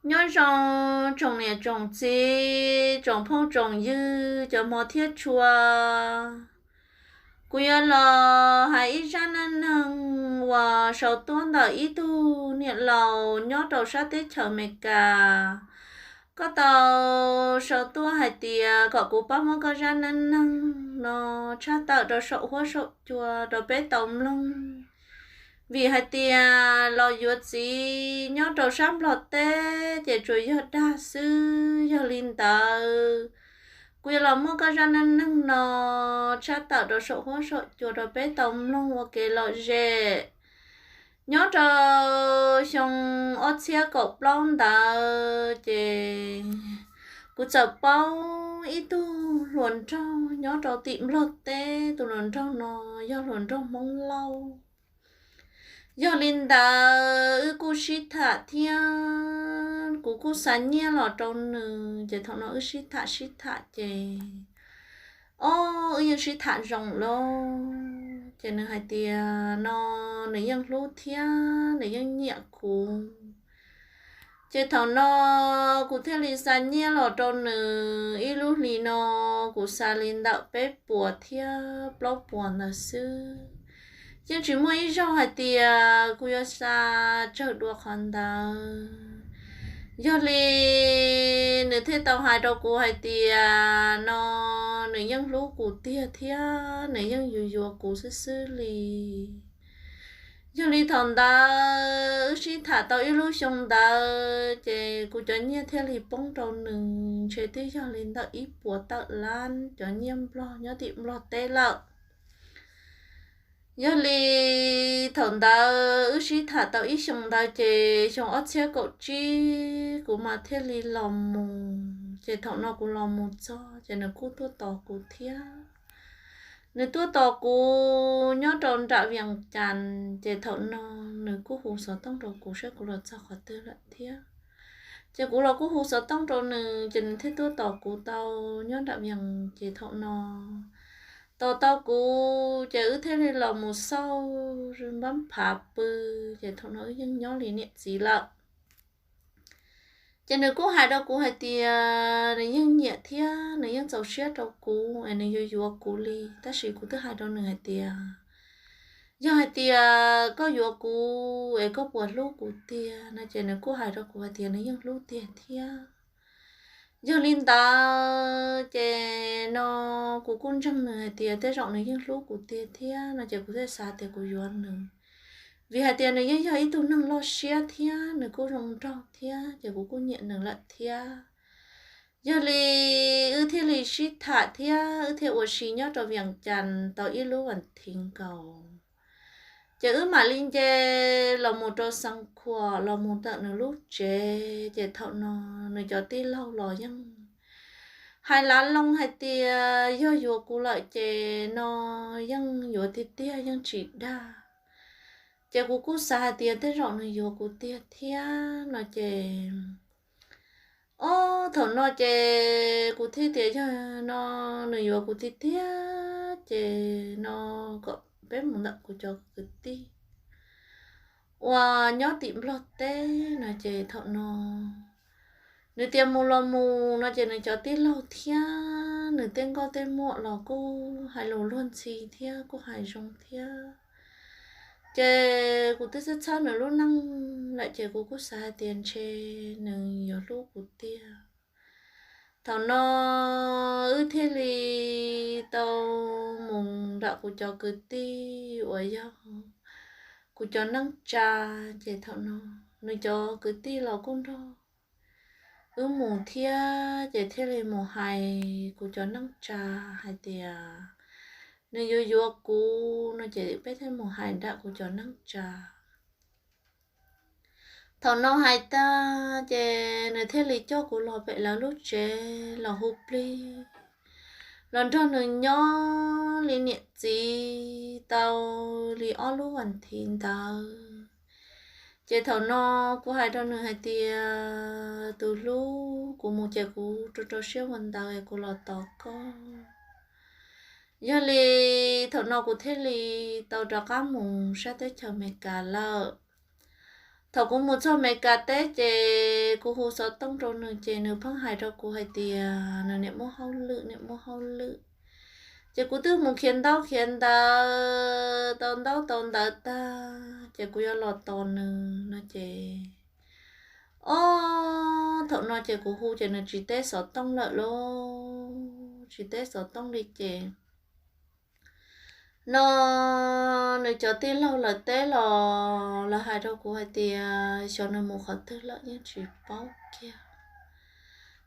Nyob zoo tsoom niam tsoom txiv, tsoom phooj tsoom ywg, cov hmov thiab tshua. Kuv yuav los hais ib zaj neej neeg uas sau tuaj ntawm ib tug niam laus nyob rau sab teb chaws Amelikas. Koj tau sau tuaj hais tias kom kuv pab muab koj zaj neej neeg no tshaj tawm rau saum huab saum cua rau peb tau mloog. Vim hais tias los yuav txiv nyob rau sab Nplog teb ces tsuas yog dag xwb. Yog li ntawd, kuv yuav los muab koj zaj neej neeg no tshaj tawm rau saum huab saum cua rau peb tau mloog ua kev lom zem. Nyob rau xyoo ob txhiab kaum plaub ntawd ces kuv txawm paub ib tug hluas nraug nyob rau tim Nplog teb. Tus hluas nraug no yog hluas nraug Hmoob Lauj. Yog li ntawd wb kuj sib tham thiab kuv kuj xa nyiaj los rau nws, ces thaum no wb sib tham sib tham ces, o, wb yeej sib tham zoo lawm. Ces nws hais tias no nws yeej hlub thiab nws yeej nyiam kuv. Ces thaum no kuv thiaj li xa nyiaj los rau nws. Ib lub hlis no kuv xa li ntawm peb puas thiab plaub puas ntawd xwb. Yeej tsis muaj ib zaug hais tias kuv yuav xa tsawg dua qhov ntawd. Yog li nws thiaj tau hais rau kuv hais tias no nws yeej hlub kuv tiag thiab nws yeej yuav yuav kuv xwb xwb li. Yog li thaum ntawd wb sib tham tau ib lub xyoo ntawd ces kuv cov nyiaj thiaj li poob rau nws ntshe twb yog li ntawm ib puas tawm lab cov nyiaj Nplog nyob tim Nplog teb lawm. Yog li thaum ntawd wb sib tham tau ib xyoo ntawd ces xyoo ob txhiab kaum tsib kuv mas thiaj li los mus. Ces thaum no kuv los mus txog ces nws kuj tuaj tos kuv thiab. Nws tuaj tos kuv nyob rau nram Vias Cas, ces thaum no nws kuj hu xov tooj rau kuv saib kuv los txog qhov twg lawm thiab. Ces kuv los kuj hu xov tooj rau nws ces nws thiaj tuaj tos kuv tau nyob nram Vias. Ces thaum no tos tau kuv ces wb thiaj li los mus xauj npab phav pw. Ces thaum no wb yeej nyob li niam txiv lawm. Ces nws kuj hais rau kuv hais tias nws yeej nyiam thiab nws yeej txaus siab rau kuv es nws yuav yuav kuv li. Tab sis kuv twb hais rau nws hais tias yog hais tias koj yuav kuv es koj puas hlub kuv tiag no ces nws kuj hais rau kuv hais tias nws yeej hlub tiag thiab. Yog li ntawd ces no kuv kuj ntseeg nws hais tias tej zaum nws yeej hlub kuv tiag thiab no ces kuv thiaj xav tias kuv yuav nws. Vim hais tias nws yeej yog ib tug neeg loj siab thiab nws kuj zoo nraug thiab ces kuv kuj nyiam nws lawm thiab. Yog li wb thiaj li sib tham thiab wb thiaj ua si nyob rau Vias Cas tau ib lub vas thiv nkaus. Ces wb mam li nce los mus rau Xeev Khuam los mus tawm nws lub tsev. Ces thaum no nws cov tij laug los yeej hais lav loo hais tias yog yuav kuv lawm ces no yeej yuav tiag tiag yeej tsis dag. Ces kuv kuj xav hais tias tej zaum nws yuav kuv tiag thiab no ces, o, thaum no ces kuv thiaj tias yog no nws yuav kuv tiag tiag ces no kom peb mus ntawm kuv cov kwv tij uas nyob tim Nplog teb no ces thaum no nws tias mus los mus no ces nws cov tij laug thiab nws tej nkauj tej muam los kuj hais lus luag ntxhi thiab kuj hais zoo thiab. Ces kuv twb txhawj txhawj nws lub neej lawm ces kuv kuj xav hais tias ntshe nws yuav hlub kuv tiag. Thaum no wb thiaj li tau mus nram kuv cov kwv tij uas yog kuv cov neej tsa. Ces thaum no nws cov kwv tij los kuj nrog wb mus thiab ces thiaj li mus hais kuv cov neej tsa hais tias nws yuav yuav kuv no ces peb thiaj mus hais nram kuv cov neej tsa. Thaum no hais tag ces nws thiaj li coj kuv los pem lawv lub tsev los hu plig los nrog nws nyob li niam txiv tau li ob lub vas thiv ntawd. Ces thaum no kuv hais rau nws hais tias tus hlub, kuv mus ces kuv rau rau siab ua ntawv es kuv los tos koj. Yog li thaum no kuv thiaj li tau rov qab mus sab teb chaws Amelikas lawm. Thaum kuv mus txog Amelikas teb ces kuv hu xov tooj rau nws ces nws pheej hais rau kuv hais tias nws niam muaj hauj lwm, niam muaj hauj lwm. Ces kuv twb mus khiav ntaub khiav ntawv, tau ntaub tau ntawv tag ces kuv yuav los tos nws no ces, ob, thaum no ces kuv hu ces nws tsis teb xov tooj lawm lauj, tsis teb xov tooj li ces no nws cov tij laug lawv teb los lawv hais rau kuv hais tias xyov nws mus qhov twg lawm yeej tsis paub kiag.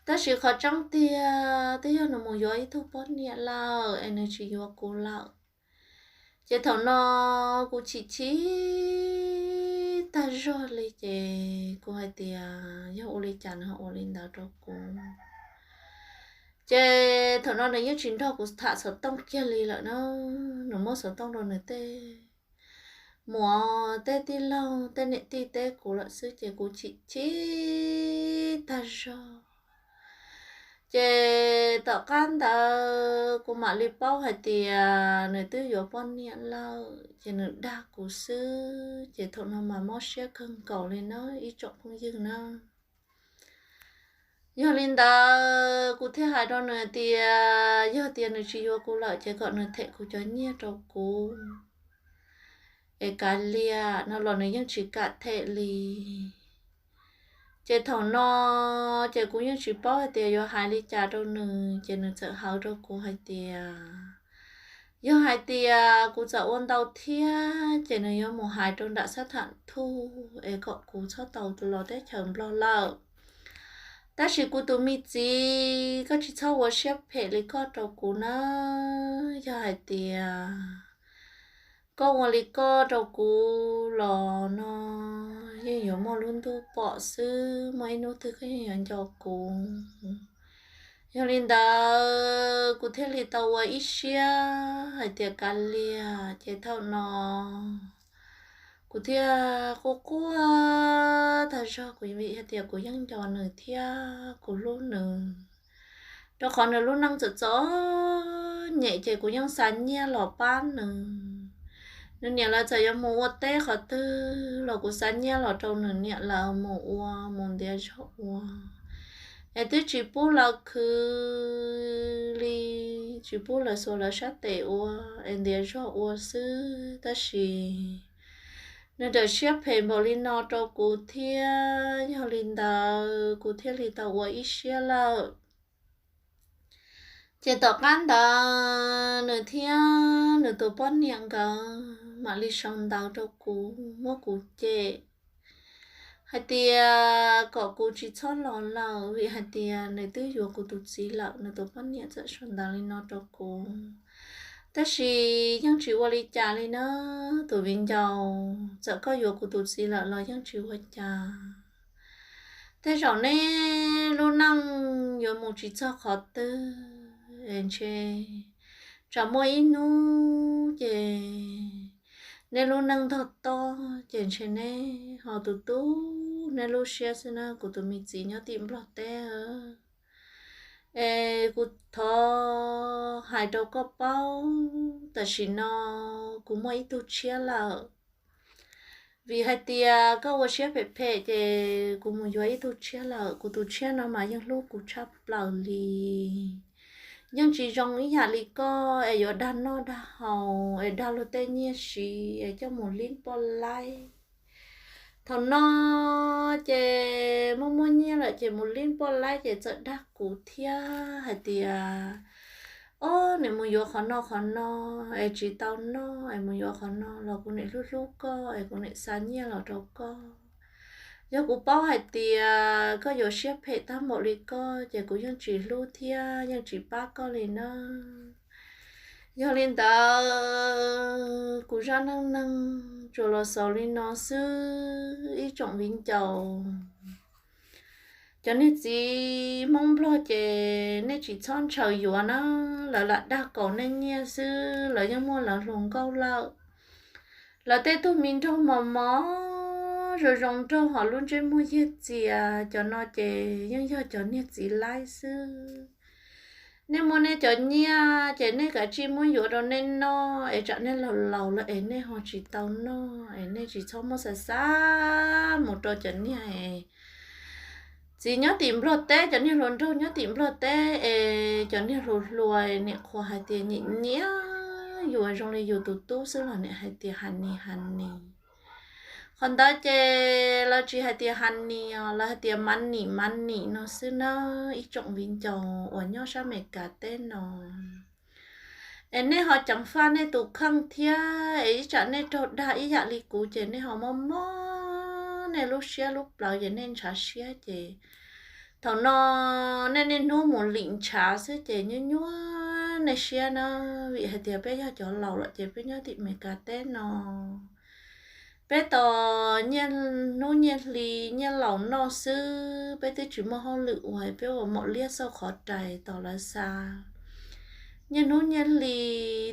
Tab sis qhov tseeb tiag twb yog nws mus yuav ib tug poj niam lawm es nws tsis yuav kuv lawm. Ces thaum no kuv chim chim tag zog li ces kuv hais tias yog ua li cas nws ho ua li ntawd rau kuv. Ces thaum no nws yeej tsis nrog kuv tham xov tooj kiag li lawm na, nws muab xov tooj rau nws tej muam tej tij laug tej niam tij teb kuv lawm xwb ces kuv chim chim tag zog. Ces tom qab ntawd kuv mam li paub hais tias nws twb yuav poj niam lawm ces nws dag kuv xwb. Ces thaum no mas mob siab kawg nkaus li na ib tsoom phooj ywg na. Yog li ntawd kuv thiaj hais rau nws tias yog tias nws tsis yuav kuv lawm ces kom nws them kuv cov nyiaj rau kuv es kav liam no los nws yeej tsis kam them li. Ces thaum no ces kuv yeej tsis paub hais tias yuav hais li cas rau nws ces nws txawm hais rau kuv hais tias yog hais tias kuv txawm ua ntau thiab ces nws yuav mus hais rau nram xab tham thuj es kom kuv txhob tau los teb chaws Nplog lawm. Tab sis kuv tus me txiv, koj tsis txhob ua siab phem li koj rau kuv na. Yog hais tias koj ua li koj rau kuv los no yeej yuav muaj lub ntuj pom xwb, muaj ib hnub twg koj yeej yuav nco kuv. Yog li ntawd kuv thiaj li tau ua ib siab hais tias kav liam. Ces thaum no kuv thiaj quaj quaj tag zog, kuv vim hais tias kuv yeej nco nws thiab kuv hlub nws, rau qhov nws lub neej txom txom nyem ces kuv yeej xa nyiaj los pab nws. Nws niam lawv txawm yuav mus ua teb qhov twg los kuv xa nyiaj los rau nws niam lawv mus ua, mus ntiav zog ua, es twb tsis pub lawv khwv li, tsis pub lawv xuas lawv sab tes ua, es ntiav zog ua xwb. Tab sis nws rawm siab phem npaum li no rau kuv thiab, yog li ntawd kuv thiaj li tau ua ib siab lawm. Ces tom qab ntawd nws thiab nws tus poj niam nkawd mam li sau ntawv rau kuv muab kuv cem hais tias kom kuv tsis txhob los lawm vim hais tias nws twb yuav kuv tus txiv lawm. Nws tus poj niam txawm sau ntawv li no rau kuv. Tab sis yeej tsis ua li cas li na, tus viv ncaus, txawm koj yuav kuv tus txiv lawm los yeej tsis ua cas. Tej zaum neb lub neej yuav mus tsis txog qhov twg es ntshe tsam muaj ib hnub ces neb lub neej ntog tob ces ntshe neb ho tu tu neb lub siab xwb na kuv tus me txiv nyob tim Nplog teb. Es kuv thov hais rau koj paub, tam sim no kuv muaj ib tug tshiab lawm. Vim hais tias koj ua siab phem phem ces kuv mus yuav ib tug tshiab lawm. Kuv tus tshiab no mas yeej hlub kuv tshaj plaws li. Yeej tsis zoo ib yam li koj es yuav dag noj dag haus es dag luag tej nyiaj siv es coj mus lib poj laib. Thaum no ces muaj muaj nyiaj lawm ces mus lib poj laib ces txawm dag kuv thiab hais tias, ob, niam mus yuav qhov no qhov no es tsis tau noj, es mus yuav qhov no los kuv niam hlub hlub koj es kuv niam xa nyiaj los rau koj. Yog kuv paub hais tias koj yuav siab phem tag npaum li koj ces kuv yeej tsis hlub thiab yeej tsis pab koj li na. Yog li ntawd kuv zaj neej neeg tsuas los xaus li no xwb ib tsoom viv ncaus. Cov niag txiv Hmoob Nplog ces nej tsis txhob ntshaw yuav na, lawv lam dag kaum nej nyiaj xwb, lawv yeej muaj lawv hluas nkauj lawm. Lawv tej tug me nraug mos mos zoo zoo nraug hos lub ntsej muag yag txias, cov no ces yeej yog cov niag txiv laib xwb. Nej muaj nej cov nyiaj ces nej kav tsij muab yuav rau nej noj es tsam nej laus laus lawm es nej ho tsis tau noj es nej tsis txhob muab xa xa mus rau cov niag es Txiv nyob tim Nplog teb, cov niag hluas nraug nyob tim Nplog teb es cov niag hluas hluas nim qhuas hais tias nyiam nyiam yus zoo li yus tus tub xwb los nim hais tias honey honey. Qhov ntawd ces lawv tsis hais tias honey os, lawv hais tias money money no xwb na, ib tsoom viv ncaus uas nyob sab Amelikas teb no. Es nej ho ceev faj nej tus kheej thiab es ib tsam nej raug dag ib yam li kuv ces nej ho mob mob nej lub siab lub plawv ces nej ntshav siab ces thaum no nej niaj hnub mus lim ntshav xwb ces nyuaj nyuaj nej siab na, vim hais tias peb yog cov laus lawm ces peb nyob tim Amelikas teb no peb tos nyiaj hnub nyiaj hli nyiaj laus noj xwb, peb twb tsis muaj hauj lwm ua peb ua maum liab xauj qhov rais tos lawv xa nyiaj hnub nyiaj hli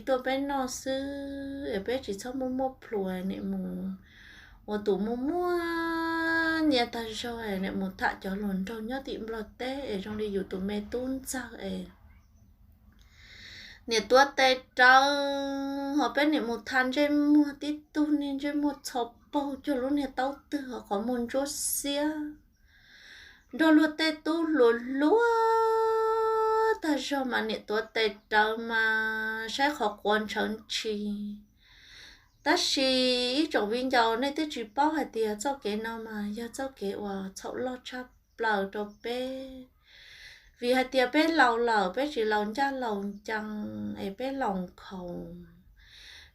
tuaj peb noj xwb es peb tsis txhob muaj muaj plhus nim mus ua tus muaj muaj nyiaj tag zog nim mus tham cov hluas nraug nyob tim Nplog teb es zoo li yus tus me tub ntxawg es niam tuav tes rawv, ho peb niam mus tha ntsej muag tib tug niag ntsej muag txho paug cuag lub niag taub twg ho qhov muag ntsuab xiab nrog luag tej tub hluas hluas tag zog mas niam tuav tes rawv mas saib qhov quav ntshawv ntshis. Tab sis ib tsoom viv ncaus nej twb tsis paub hais tias txoj kev no mas yog txoj kev uas txhaum loj tshaj plaws rau peb, vim hais tias peb laus lawm peb tsis laus ncaj laus ncees es peb laus nkhaus,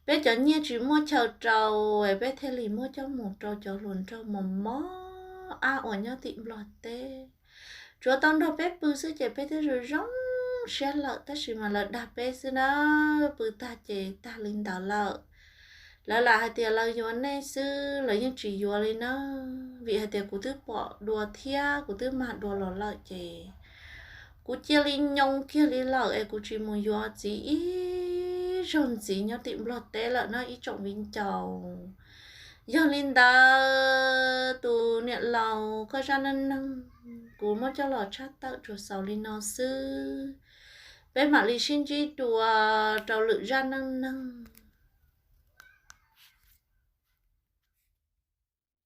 peb cov nyiaj tsis muaj chaw rau es peb thiaj li muab coj mus rau cov hluas nraug mos mos ab uas nyob tim Nplog teb. Tsuav tau nrog peb pw xwb ces peb twb zoo zoo siab lawm tab sis mas lawv dag peb xwb na, pw tag ces tag li ntawd lawm. Lawv lam hais tias lawv yuav nej xwb lawv yeej tsis yuav li na, vim hais tias kuv twb pom dua thiab kuv twb mag dua los lawm ces kuv cia li nyoo kiag li lawm es kuv tsis mus yuav txiv ib zaug ntxiv nyob tim Nplog teb lawm na ib tsoom viv ncaus. Yog li ntawd tus niam laus koj zaj neej neeg kuv muab coj los tshaj tawm tsuas xaus li no xwb. Peb mam li sib ntsib dua rau lwm zaj neej neeg.